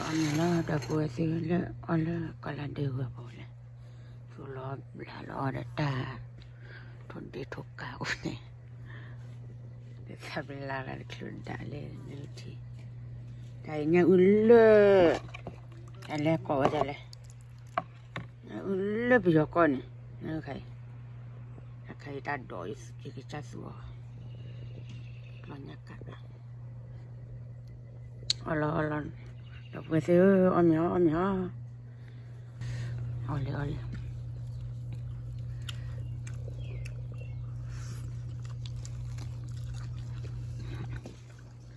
အီၣ်မ့ၤလီၤ ဒီပုၢ်ဝဲၢ်သ့ၣ်လၢအီၣ်လၢကီၢ်လၢဒ့ဝဲၢ်ပူၤလဲၣ်, သူၣ်လီၤဘျးလီၤအီၣ်ဒီးတၢ် ထိၣ်ဒ့ထိၣ်ကးအိၣ်န့ၣ်, သးပလၢ်လၢတချုးဒၣ်လဲၣ်န့ၣ်ထံ, တၢ်အံၤညၣ်အုၣ်လၢ တၢ်လဲၤကိးဝဲဒၣ်လဲၣ် အုၣ်လၢပယီၤကီၢ်န့ၣ်, အခါအံၤတၢ်ဒိးအံၤ ယကစၢ်သူအီၤ, လီၤညါကး, အီၣ်လီၤအီၣ်လီၤ, ဒီပုၢ်ဝဲၢ်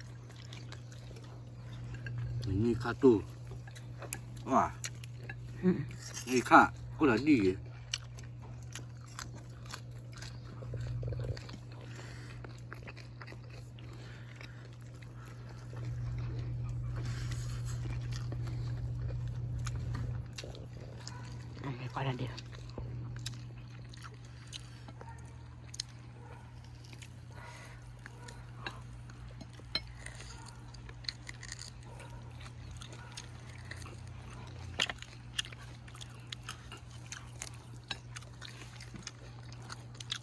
သ့ၣ်ဧၢ အီၣ်မ့ၤအီၣ် အီၣ်မ့ၤအီၣ်, အီၣ်လံအီၣ်လံ. နံၣ်ခါတိၢ်, နံၣ်ခါ ကိၣ်လၤ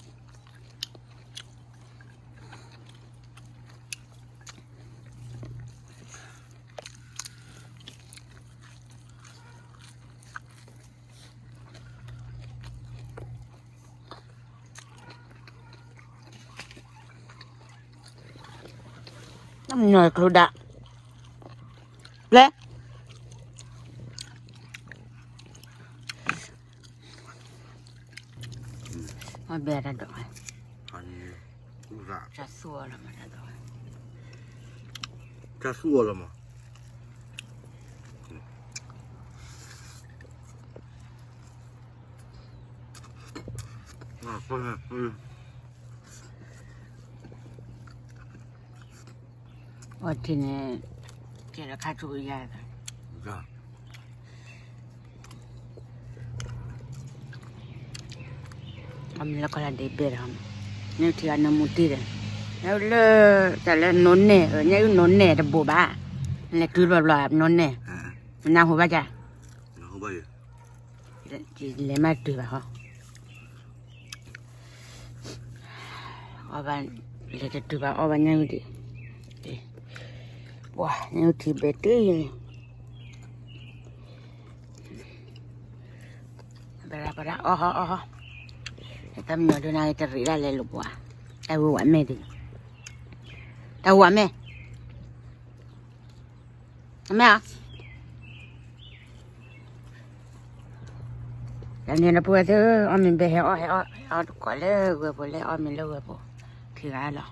ဒံၣ်ယဲ, ကိၣ်လၤဒံၣ် နညီကျိဒၣ်, လဲၣ်, အဘဲတၢ်ဒိး, တၢ်သူအီၤလီၤမး, တၢ်သူအီၤလီၤမး, အီထံန့ၣ်, ကဲဒီးခါဆူယၤ, အမ့ၢ်လၢကီၢ်လၢဒ့ဘ့ၣ်ဒီး, န့ၣ်ထံအနမူတံၢ်ဒီး, ညၣ်အုၣ်လၢ, တၢ်လၢနိနဲၣ်, ညၣ်အုၣ်နိနဲၣ်တဘိးဘၣ်, လဲၤတုၤဘျီဘျီနိနဲၣ်, နဟူဘၣ်က, လဲၤမးတုၤဘၣ်ဟီ, အီၣ်ဘၣ်, လဲၤတတုၤဘၣ်အီၣ်ဘၣ်ညၣ်အုၣ်ဒံး, ပှၤညၣ်အုၣ်ထံဘဲတ့ၢ်, ပရၣ်ပရၣ် အီၣ်ဟီအီၣ်ဟီ, တၢ်မညီဒိနၤတရံးဒၣ်လဲာ်လိာ်ပှၤ, တၢ်ဝံၤဝဲမဲာ်ဒံး, တၢ်ဝံၤဝဲမဲာ် အမဲာ်ဧါ, တၢ်န့ၣ်ဒီပုၢ်ဝဲၢ်သ့ၣ်ဧၢ, အီၣ်မ့ၤဘဲဟဲအီၣ်ဟဲအီၣ် ဟဲအီၣ်တကိးလၢဝဲၢ်ပူၤ လဲၤအီၣ်မ့ၤလၢဝဲၢ်ပူၤ, ခံဂၤလီၤ,